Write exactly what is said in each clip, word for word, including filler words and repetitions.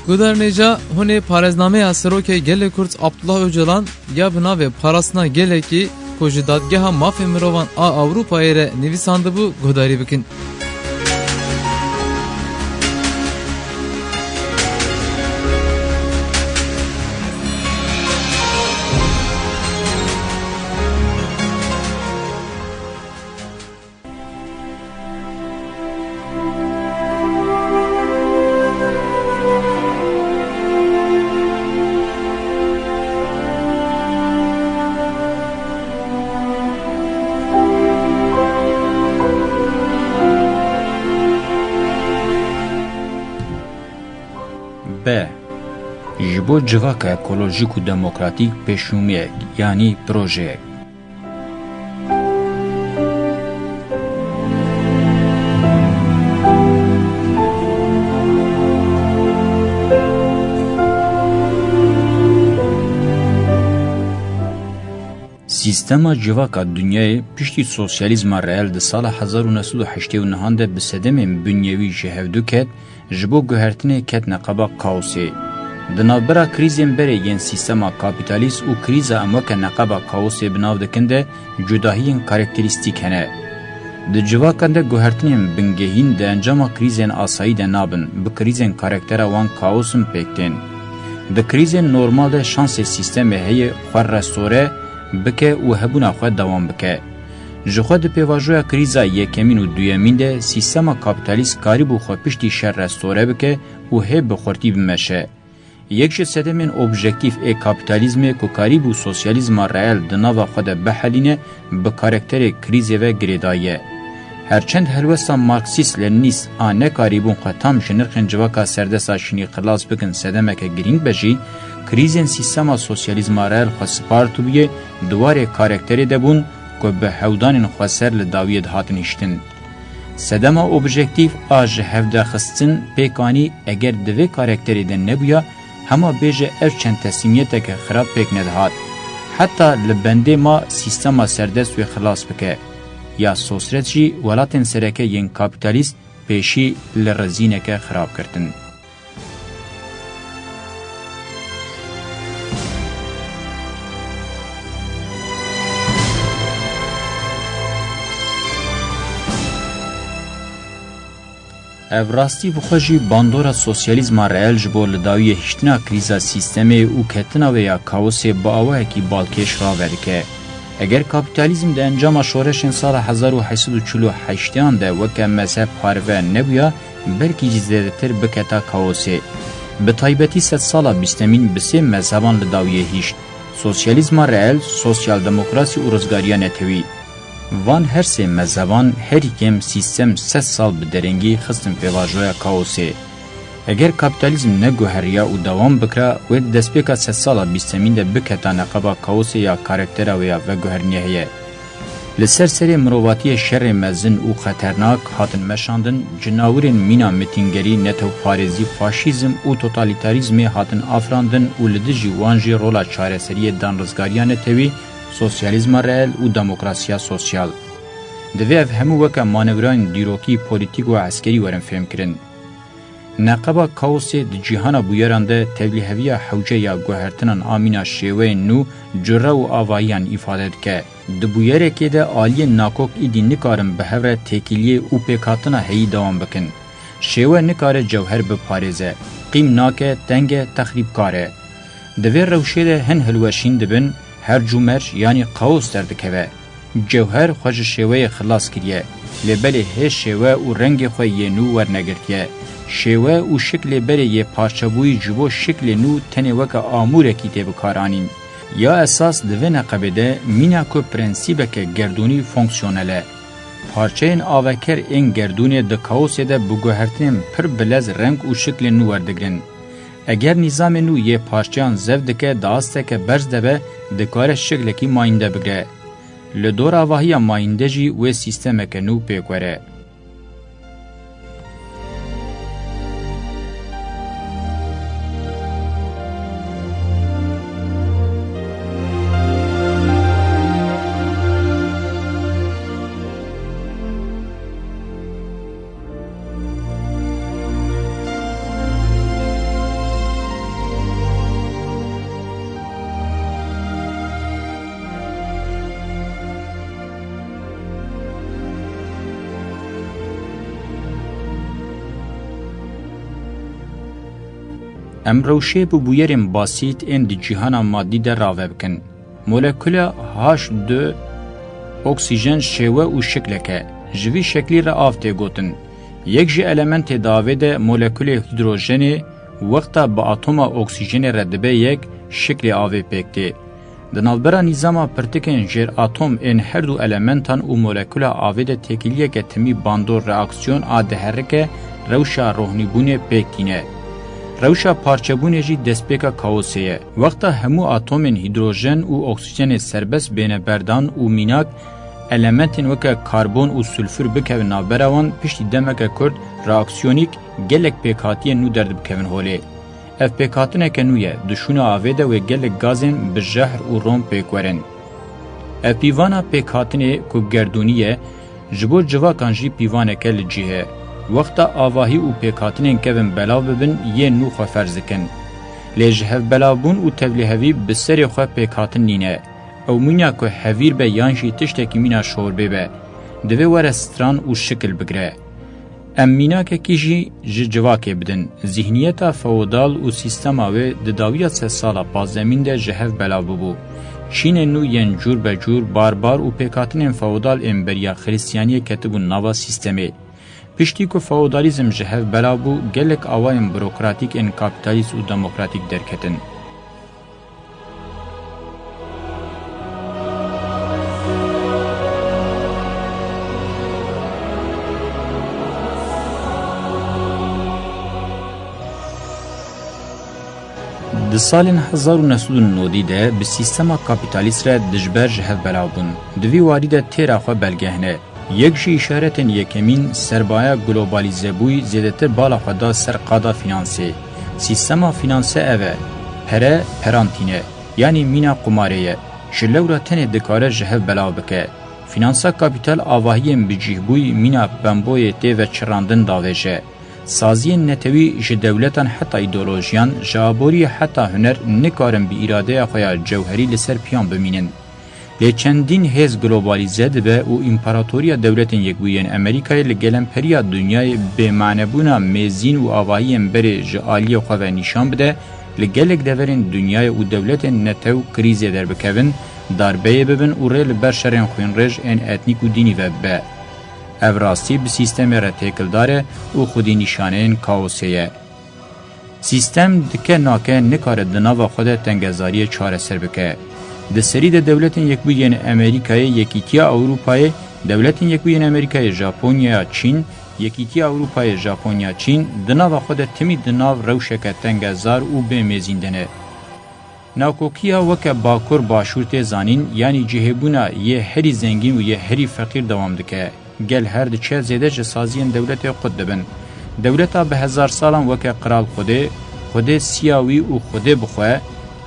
Guhdarên hêja, hûn ê parêznameya Serokê Gelê Kurd Abdullah Ocalan ya bi navê Parastina Gelekî ku ji Dadgeha Mafê Mirovan a Ewropayê re nivîsandibû guhdarî bikin. B. Ji bo civaka ekolojîk û demokratîk pêşnûmeyek, yanî projeyek. Sîstema civaka dinyayê piştî sosyalîzma reel di sala hezar û neh sed û heştê û nehan de bi sedemên binyewî ji hevdu ket, ji bo guhertinê ket neqeba kaosê. Di navbera krîzên berê yên sîstema kapîtalîst û krîza em weke neqeba kaosê bi nav dikin de cudahiyên karakterîstîk hene. Di civakan de guhertinên bingehîn di encama krîzên asayî de nabin, bi krîzên karaktera wan kaosin pêk tên. Di krîzên normal de şansê sîstemê heye xwe restore bike û hebûna xwe dewam bike. Ji xwe di pêvajoya krîza yekemîn û duyemîn de sîstema kapîtalîst karîbû xwe piştî şer restore bike û hê bi xurtî bimeşe. Yek ji sedemên objektîf ê kapîtalîzmê ku karîbû sosyalîzma reel di nava xwe de bihelîne, bi karakterê krîzê ve girêdayî ye. Her çend helwesta Marksîst-Lenînîst a nekarîbûn xwe tam ji nirxên civaka serdest a şinî xilas bikin sedemeke girîng be jî, krîzên sîstema sosyalîzma reel xwe spartibûyê di warê karakterê de bûn ku bi hewdanên xweser li dawiyê dihatin hiştin. Sedema objektîf a ji hevdexistin pêk anî eger di vê karakterê de nebûya, hema bêje ev çend teslîmiyeteke xirab pêk nedihat. Heta li bendê ma sîstema serdest wê xilas bike. Ya sosret jî welatên sereke yên kapîtalîst pêşî li rizîneke xirab girtin. Ev rastî bi xwe jî bandora sosyalîzma reel ji bo li dawiyê hiştina krîza sîstemê û ketina wê ya kaosê bi awayekî balkêş rave dike. Eger kapîtalîzm di encama şoreşên sala hezar û heşt sed û çil û heşt an de weke mezheb parve nebûya, belkî jî zêdetir biketa kaosê. Bi taybetî sedsala bîstemîn bi sê mezheban li dawiyê hişt, sosyalîzma reel, sosyaldemokrasî û rizgariya netewî. Van her sê mezheban herî kêm sîstem sed sal bi derengî xistin pêvajoya kaosê. Eger kapîtalîzm neguheriya û dewam bikira, wê di destpêka sedsala bîstemîn de biketa neqeba kaosê ya karaktera wê ya veguherinê heye. Li ser serê mirovatiyê şerê mezin û xeternak hatin meşandin, cinawirên mîna mitîngerî, netewparêzî, faşîzm û totalîtarîzmê hatin afirandin û li dijî wan jî rola çareseriyê dan rizgariya netewî, sosyalîzma reel û demokrasiya sosyal. Divê ev hemû weke manevrayên dîrokî, polîtîk û eskerî werin fêmkirin. Neqeba kaosê di cîhana bûyeran de tevlîheviya hewce ya guhertinan a mîna şêweyên nû, cure û avahiyan îfade dike. Di bûyerekê de aliyên nakok îdî nikarin bi hev re têkiliyê û pêkhatina heyî dewam bikin. Şêwe nikare cewher biparêze, qîm nake, teng e, texrîbkar e. Di vê rewşê de hin hilweşîn dibin, hercûmerc, yanî kaos derdikeve. Cewher xwe ji şêweyê xilas kiriye, lê belê hê şêwe û rengê xwe yê nû wernegirtiye. Şêwe û şiklê berê yê parçebûyî ji bo şiklê nû tenê weke amûrekî tê bikaranîn. Ya esas di vê neqebê de mîna ku prensîbeke gerdûnî fonksiyonel e. Parçeyên aveker ên gerdûnê di kaosê de bi guhertinên pir bilez reng û şiklên nû werdigrin. Eger nîzamê nû yê parçeyan zev dike, di asteke berz de be, dikare şiklekî mayînde bigre. Li dor avahiya mayînde jî wê sîstemeke nû pêk were. Em rewşê bi bûyerên basît ên di cîhana madî de rave bikin. Molekula H du oksîjen şêwe û şiklek e. Ji vî şeklî re av tê gotin. Yek ji elementê di avê de molekulê hîdrojenê wexta bi atoma oksîjenê re dibe yek, şiklê avê pêk tê. Di navbera nîzama pirtikên jêratom ên her du elementan û molekula avê de têkiliyeke timî bandor reaksiyon a diherike rewşa rohnîbûnê pêk tîne. Rewşa parçebûnê jî destpêka kaosê ye. Wexta hemû atomên hîdrojen û oksîjenê serbest bêne berdan û mînak elementên weke karbon û sulfur bikevin navbera wan, piştî demeke kurt reaksiyonîk gelek pêkhatiyên nû derdibikevin holê. Ev pêkhatineke nû ye, di şûna avê de wê gelek gazên bi jehr û rom pêk werin. Ev pîvana pêkhatinê ku gerdûnî ye, ji bo civakan jî pîvaneke li cih e. Wexta avahî û pêkhatinên kevin belav bibin, yên nû xwe ferz dikin. Lê ji hev belavbûn û tevlîhevî bi serê xwe pêkhatin nîne. Ew mîna ku hevîr be yan jî tiştekî mîna şorbê be, divê were stran û şikil bigire. Em mînakekî jî ji civakê bidin. Zîhniyeta feodal û sîstema wê di dawiya sedsala pazdemîn de ji hev belav bûbû. Çînên nû yên cûr be cûr barbar û pêkhatinên feodal ên beriya xiristiyaniyê ketibûn nava sîstemê. Piştî ku feodalîzm ji hev belav bû, gelek awayên burokratîk ên kapîtalîst û demokratîk derketin. Di salên hezar û neh sed û nodî de bi sîstema kapîtalîst re dijber ji hev belav bûn. Di vî warî de têra xwe belge hene. Yek ji îşaretên yekemîn, serbaya globalîzebûyî zêdetir bala xwe da ser qada fînansê. Sîstema fînanse ev e, pere peran tîne, yanî mîna qumarê ye. Ji lewra tenê dikare ji hev belav bike. Fînansa kapîtal avahiyên bicîhbûyî mîna pemboyê tê veçirandin davêje. Saziyên netewî ji dewletan heta îdeolojiyan, ji aboriyê heta huner nikarin bi îradeya xwe ya cewherî li ser piyan bimînin. Lê çendîn hêz globalîze dibe û împaratoriya Dewletên Yekbûyî yên Amerîkayê li gelemperiya dinyayê bêmanebûna mêzîn û avahiyên berê ji aliyê xwe ve nîşan bide, li gelek deverên dinyayê û dewletên netew krîzê derbikevin, darbeyê bibin û rê li ber şerên xwînrêj ên etnîk û dînî ve bibe. Ev rastî bi sîstemê re têkildar e û xwedî nîşaneyên kaosê ye. Sîstem dike nake nikare di nava xwe de tengezariyê çareser bike. Di serî de Dewletên Yekbûyî yên Amerîkayê, Yekîtiya Ewropayê, Dewletên Yekbûyî yên Amerîkayê, Japonyaya, Çîn, Yekîtiya Ewropayê, Japonya, Çîn, di nava xwe de timî di nav rewşeke tengezar û bê mêzîn de ne. Nakokiya weke Bakur Başûr tê zanîn, yanî cihêbûna yê herî zengîn û yê herî feqîr dewam dike. Gel her diçe zêde ji saziyên dewletê qut dibin. Dewleta bi hezar salan weke qral xwedê, xwedê siya wî û xwedê bi xwe,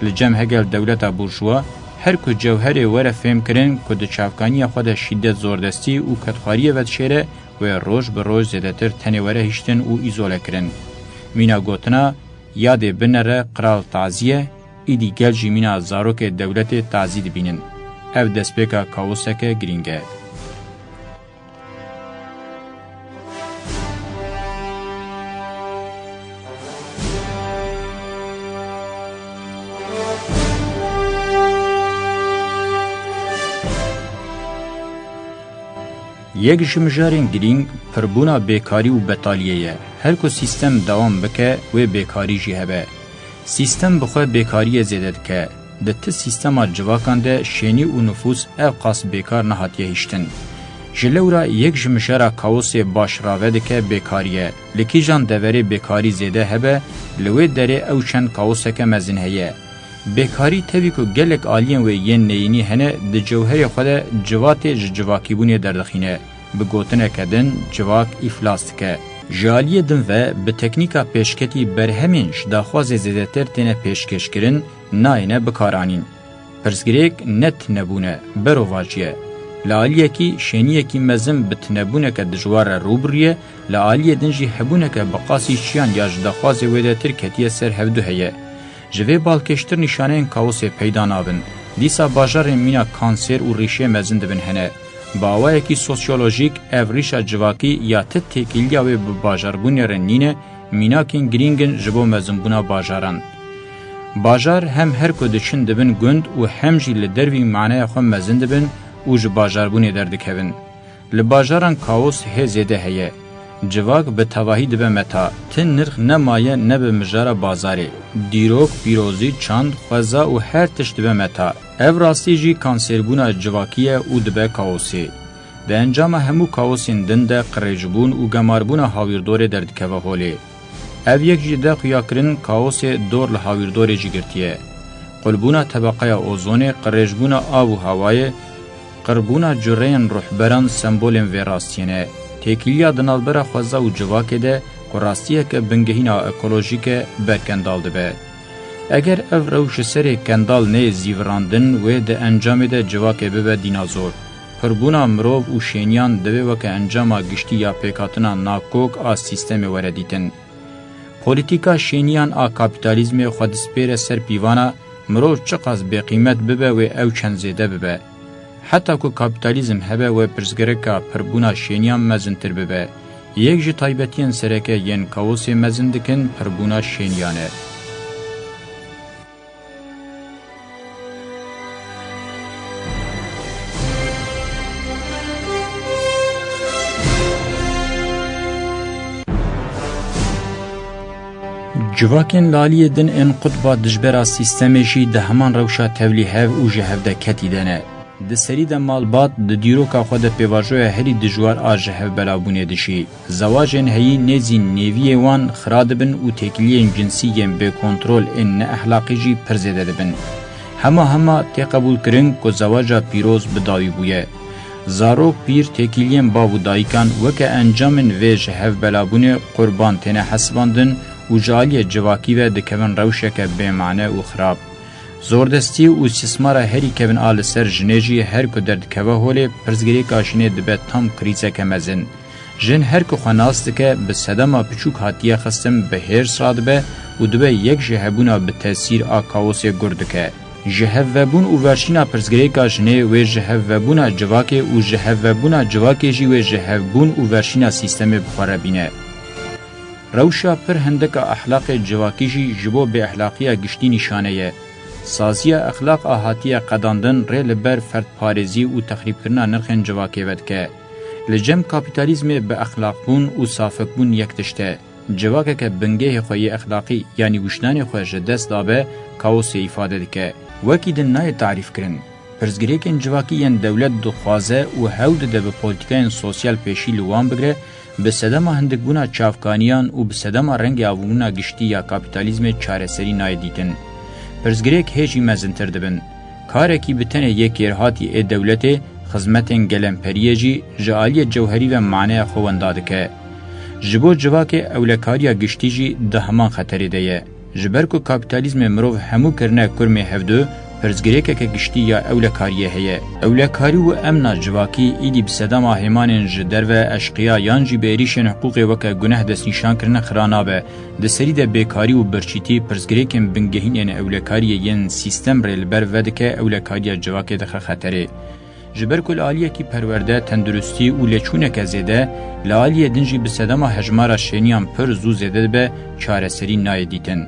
li cem hegel dewleta burjuwa, her ku cewherê were fêmkirin ku di çavkaniya xwe de şîdet, zordestî û kedxwariyê vedişêre, wê roj bi roj zêdetir tenê were hiştin û îzole kirin. Mîna gotina, yadê binere qral tazî ye, îdî gel jî mîna zarokê dewletê tazî dibînin. Ev destpêka kaoseke girîng e. Yek ji mijarên girîng pirbûna bêkarî û betaliyê ye. Her ku sîstem dewam bike, wê bêkarî jî hebe. Sîstem bi xwe bêkariyê zêde dike. Di ti sîstema civakan de şênî û nifûs ev qas bêkar nehatiye hiştin. Ji lewra yek ji mijara kaosê baş rave dike bêkarî ye. Li kîjan deverê bêkarî zêde hebe, li wê derê ew çend kaoseke mezin heye. Bêkarî tevî ku gelek aliyên wê yên neyînî hene, di cewherê xwe de civatê ji civakîbûnê derdixîne. Bi gotineke din, civak îflas dike. Ji aliyê din ve, bi teknîka pêşketî berhemên ji daxwazê zêdetir têne pêşkêşkirin, nayêne bikaranîn. Pirsgirêk ne tunebûn e, berovajî ye. Li aliyekî, şêniyekî mezin bi tunebûneke dijwar re rû bi rû ye, li aliyê din jî hebûneke bi qasî çiyan ya ji daxwazê wêdetir ketiye ser hevdu heye. Ji vê balkêştir nîşaneyên kaosê peyda nabin. Dîsa bajarên mîna kanser û rîşê mezin dibin hene. Bi awayekî sosyolojîk ev rîşa civakî ya ti têkiliya wê bi bajarbûnê re nîne, mînakên girîng in ji bo mezinbûna bajaran. Bajar hem her ku diçin dibin gund û hem jî li dervî maneya xwe mezin dibin û ji bajarbûnê derdikevin. Li bajaran kaos hê zêde heye. Civak bi tevahî dibe meta. Ti nirx nemaye ne bi mijara bazarê. Dîrok, pîrozî, çand, xweza û her tişt dibe meta. Ev rastî jî kansêrbûna civakî ye û dibe kaosê. Di encama hemû kaosên din de qirêjbûn û gemarbûna hawîrdorê derdikeve holê. Ev yek jî dide xuyakirin kaosê dor li hawîrdorê jî girtiye. Qulbûna tebeqeya ozonê, qirêjbûna av û hewayê, qirbûna cureyên ruhberan sembolên vê rastiyê ne. Têkiliya di navbera xweza û civakê de ku rastiyeke bingehîn a ekolojîk e, berkendal dibe. Eger ev rewş ji serê kendal neyê zîvirandin, wê di encamê de civakê bibe dînazor. Pirbûna mirov û şêniyan divê weke encama giştî ya pêkhatina nakok a sîstemê were dîtin. Polîtîka şêniyan a kapîtalîzmê xwe dispêre ser pîvana mirov çiqas bêqîmet bibe wê ew çend zêde bibe. Heta ku kapîtalîzm hebe wê pirsgirêka pirbûna şêniyan mezintir bibe. Yek ji taybetiyên sereke yên kaosê mezin dikin pirbûna şêniyan e. Civakên li aliyê din ên qutba dijbera sîstemê jî di heman rewşa tevlîhev û ji hevdeketî de ne. Di serî de malbat di dîroka xwe de pêvajoya herî dijwar a ji hevbelabûnê dişî. Zewacên heyî nêzî nêviyê wan xira dibin û têkiliyên cinsî yên bêkontrol ên neexlaqî jî pir zêde dibin. Hema hema tê qebûlkirin ku zewaca pîroz bi dawî bûye. Zarok, pîr, têkiliyên bav û dayikan weke encamên vê ji hevbelabûnê qurban têne hesibandin û ji aliyê civakî ve dikevin rewşeke bêmane û xirab. Zordestî û îstismara herî kevin a li ser jinê jî her ku derdikeve holê, pirsgirêka jinê dibe tam krîzeke mezin. Jin her ku xwe nas dike, bi sedema biçûk hatiye xistin, bi hêrs radibe û dibe yek ji hebûna bi tesîr a kaosê gur dike. Ji hevvebûn û verşîna pirsgirêka jinê wê ji hevvebûna civakê û ji hevvebûna civakê jî wê ji hevbûn û verşîna sîstemê bi xwe re bîne. Rewşa pir hindik a exlaqê civakî jî ji bo bêexlaqiya giştî nîşane ye. Saziya exlaq a hatiye qedandin rê li ber ferdparêzî û texrîbkirina nirxên civakê vedike. Li cem kapîtalîzmê bi exlaqbûn û safikbûn yek tişt e. Civakeke bingehê xwe yê exlaqî, yanî wijdanê xwe ji dest dabe, kaosê îfade dike. Wekî din nayê tarîfkirin. Pirsgirêkên civakî yên dewlet dixwaze û hewl dide bi polîtîkayên sosyal pêşî li wan bigire, bi sedema hindikbûna çavkaniyan û bi sedema rengê avûbûna giştî ya kapîtalîzmê çareserî nayê dîtin. Pirsgirêk hê jî mezintir dibin. Karekî bi tenê yê kêrhatî ê dewletê, xizmetên gelemperiyê jî ji aliyê cewherî ve maneya xwe wenda dike. Ji bo civakê ewlekariya giştî jî di heman xeterê de ye. Ji ber ku kapîtalîzmê mirov hemû kirine kurmê hevdu, pirsgirêkeke giştî ya ewlekariyê heye. Ewlekarî û emna civakî îdî bi sedema hêmanên ji derve, eşqiya yan jî bi êrîşên hiqûqê weke guneh destnîşan kirine xira nabe. Di serî de bêkarî û birçîtî pirsgirêkên bingehîn ên ewlekariyê yên sîstem rê li ber vedike, ewlekariya civakê dixe xeterê. Ji ber ku li aliyekî perwerde, tenduristî û lêçûneke zêde, li aliyê din jî bi sedema hejmara şêniyan pir zû zêde dibe, çareserî nayê dîtin.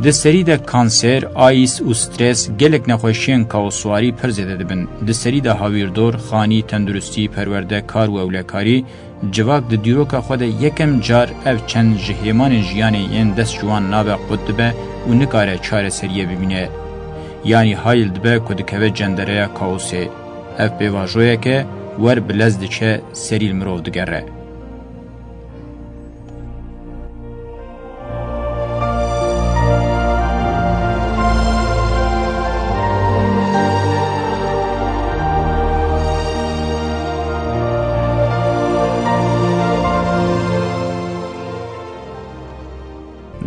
Di serî de kanser, ayîs û stres gelek nexweşiyên kaoswarî pir zêde dibin. Di serî de hawîrdor, xanî, tenduristî, perwerde, kar û ewlekarî, civak di dîroka xwe de yekem car ev çend ji hêmanên jiyanê yên dest ji wan nabe qut dibe û nikare çareseriyê bibîne. Yanî hayil dibe ku dikeve cendereya kaosê. Ev pêvajoyek e, wer bi lez diçe, serî li mirov digere.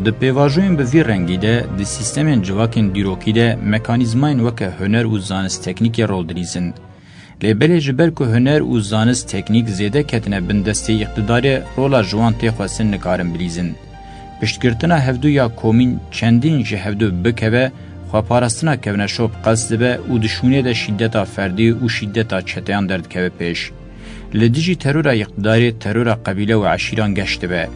Di pêvajoyên bi vî rengî de, di sîstemên civakên dîrokî de mekanîzmayên weke huner û zanist teknîkê rol dilîzin. Lê belê ji ber ku huner û zanist teknîk zêde ketine bin destê îqtidarê, rola ji wan tê xwestin nikarin bilîzin. Piştgirtina hevdu ya komîn çendîn ji hevdu bikeve, xweparastina kevneşop qels dibe û di şûnê de şîdeta ferdî û şîdeta çeteyan derdikeve pêş. Li dijî terora îqtidarê terora qebîle û eşîran geş dibe.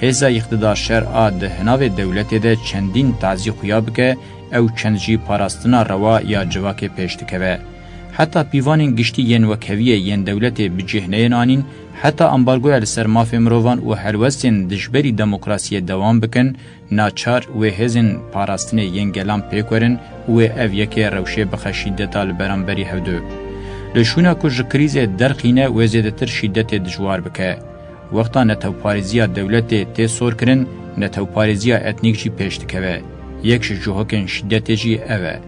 Hêza îqtidar şer a di hinavê dewletê de çendîn tazî xuya bike, ew çend jî parastina rewa ya civakê pêş dikeve. Heta pîvanên giştî yên wekheviyê yên dewletê bi cih neyên anîn, heta ambargoya li ser mafê mirovan û helwestên dijberî demokrasiyê dewam bikin, naçar wê hêzên parastinê yên gelan pêk werin û wê ev yekê rewşê bixe şîdeta li beramberî hevdu. Li şûna ku ji krîzê derxîne, wê zêdetir şîdetê dijwar bike. Wexta netewparêziya dewletê tê sorkirin, netewparêziya etnîk jî pêş dikeve. Yek ji cihokên şîdetê jî ev e.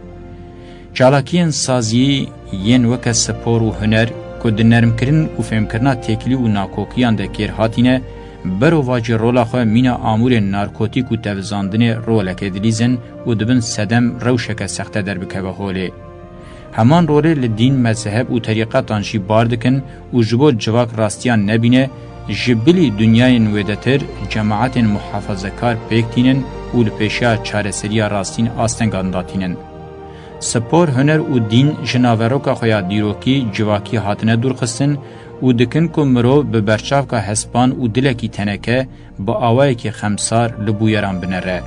Çalakiyên saziyî yên weke spor û huner ku di nermkirin û fêmkirina têkilî û nakokiyan de kêr hatîne, berovajî rola xwe mîna amûrên narkotîk û tevizandinê rolekê dilîzin û dibin sedem rewşeke sexte derbikeve holê. Heman rolê li dîn, mezheb û terîqetan jî bar dikin û ji bo civak rastiyan nebîne, ji bilî dinyayên wêdetir cemaetên muhafazekar pêk tînin û li pêşiya çareseriya rastîn astengan datînin. Spor, huner û dîn ji naveroka xwe ya dîrokî, civakî hatine dûrxistin û dikin ku mirov bi berçavka hespan û dilekî teneke, bi awayekî xemsar li bûyeran binere.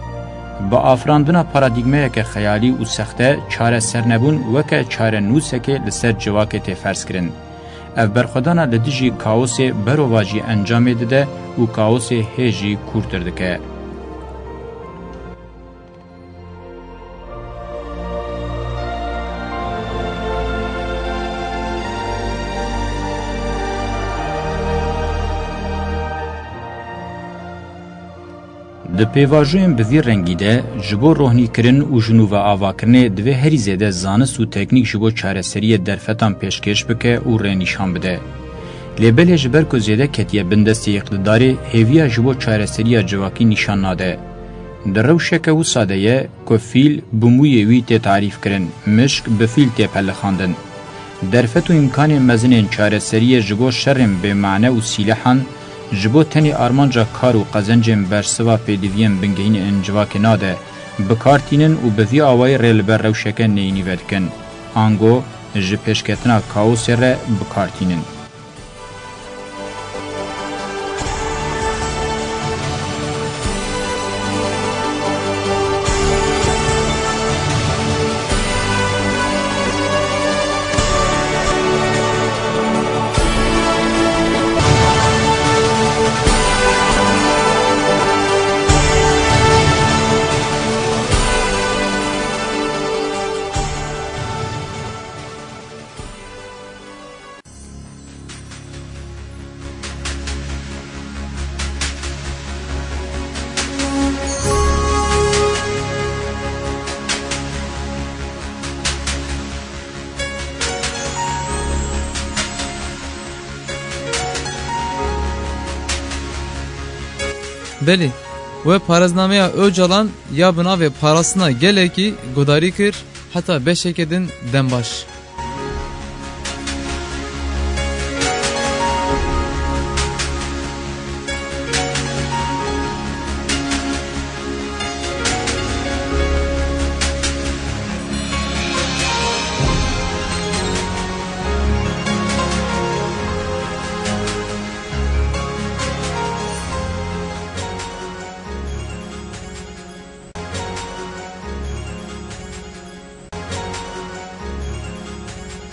Bi afirandina paradîgmeyeke xeyalî û sexte, çaresernebûn weke çarenûsekê li ser civakê tê ferzkirin. Ev berxwedana li dijî kaosê berovajî encamê dide û kaosê hê jî kûrtir dike. Di pêvajoyên bi vî rengî de, ji bo rohnîkirin û ji nû ve avakirinê, divê herî zêde zanist û teknîk ji bo çareseriyê derfetan pêşkêş bike û rênîşan bide. Lê belê ji ber ku zêde ketiye bin destê îqtidarê, hêviya ji bo çareseriya civakî nîşan nade. Di rewşeke wisa de ye ku fîl bi mûyê wî tê tarîfkirin, mişk bi fîl tê pelixandin. Derfet û îmkanên mezinên çareseriyê ji bo şerên bêmane û sîlehan, ji bo tenê armanca kar û qezencên bersiva pêdiviyên bingehîn ên civakê nade, bi kar tînin û bi vî awayî rê li ber rewşeke neyînî vedikin. Ango ji pêşketina kaosê re bi kar tînin. Belê, we parêznameya Ocalan ya bi navê Parastina Gelekî guhdarî kir, heta beşeke din dem baş.